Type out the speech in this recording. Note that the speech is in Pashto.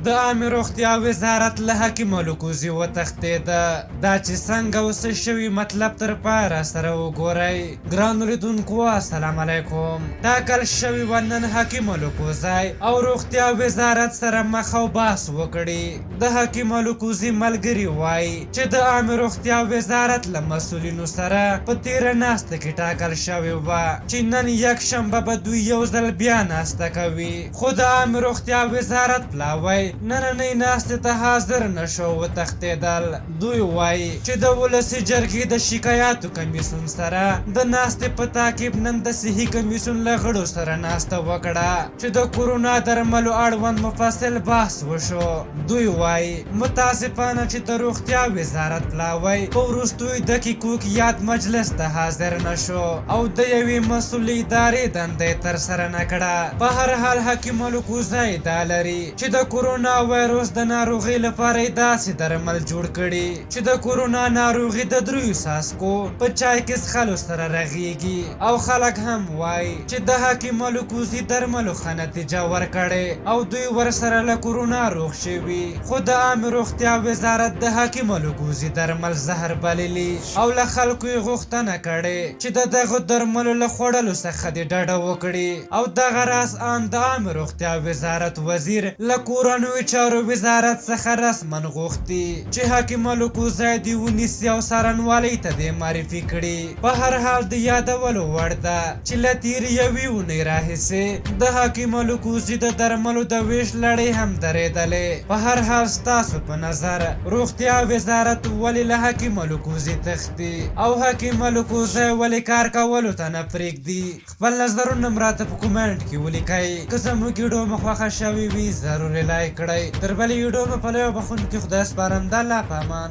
د عامې روغتیا وزارت له حکیم الکوزي وتښتېده. دا چې څنګه او څه شوي مطلب تر پایه راسره وګورئ. ګرانو لیدونکو السلام علیکم. ټاکل شوې وه نن حکیم الکوزی او روغتیا وزارت سره مخ او بحث وکړي. د حکیم الکوزي ملګري وايي چې د عامې روغتیا وزارت له مسؤلینو سره په تېره ناسته کې ټاکل شوې وه چې نن یکشنبه به دوی یو ځل بیا ناسته کوي، خو د عامې روغتیا وزارت پلاوی نننۍ ناستې ته حاضر نه شو او وتښتېدل. دوی وايي چې د ولسي جرګې د شکایاتو کمیسیون سره د ناستې په تعقیب نن د صحي کمیسیون له غړو سره ناسته وکړه چې د کورونا درملو اړوند مفصل بحث وشو. دوی وايي، متاسفانه چې د روغتیا وزارت پلاوی په وروستیو دقیقو کې یاد مجلس ته حاضر نه شو او د یوې مسؤلې ادارې دنده یې ترسره نه کړه. په هر حال حکیم الکوزی ادعا لري چې د کورونا وایروس د ناروغۍ لپاره یې داسې درمل جوړ کړي چې د کورونا ناروغي د دریو څاڅکو په چای کې څښلو سره رغیږي او خلک هم وايي چې د حکیم الکوزي درملو ښه نتیجه ورکړې او دوی ورسره له کورونا روغ شوي، خو د عامې روغتیا وزارت د حکیم الکوزي درمل زهر بللي او له خلکو یې غوښتنه کړې چې د دغو درملو له خوړلو څخه دې ډډه وکړي او دغه راز آن د عامې روغتیا وزارت وزیر له کورنیو چارو وزارت څخه رسما غوښتي چې حکیم الکوزی دې ونیسي او څارنوالۍ ته دې معرفي کړي. په هر حال د یادولو وړ ده چې له تېرې یوې اونۍ راهیسې د حکیم الکوزي د درملو د وېش لړۍ هم درېدلې. په هر حال ستاسو په نظر روغتیا وزارت ولې له حکیم الکوزي تښتي او حکیم الکوزی ولې کار کولو ته نه پرېږدي؟ خپل نظرونه هم راته په کومنټ کې ولیکئ. که زموږ ویډیو مو خوښه شوې وي ضرور یې لایک کړئ. تر بلې ویډیو مو په لوی او بخښونکي خدای سپارم. د الله په امان.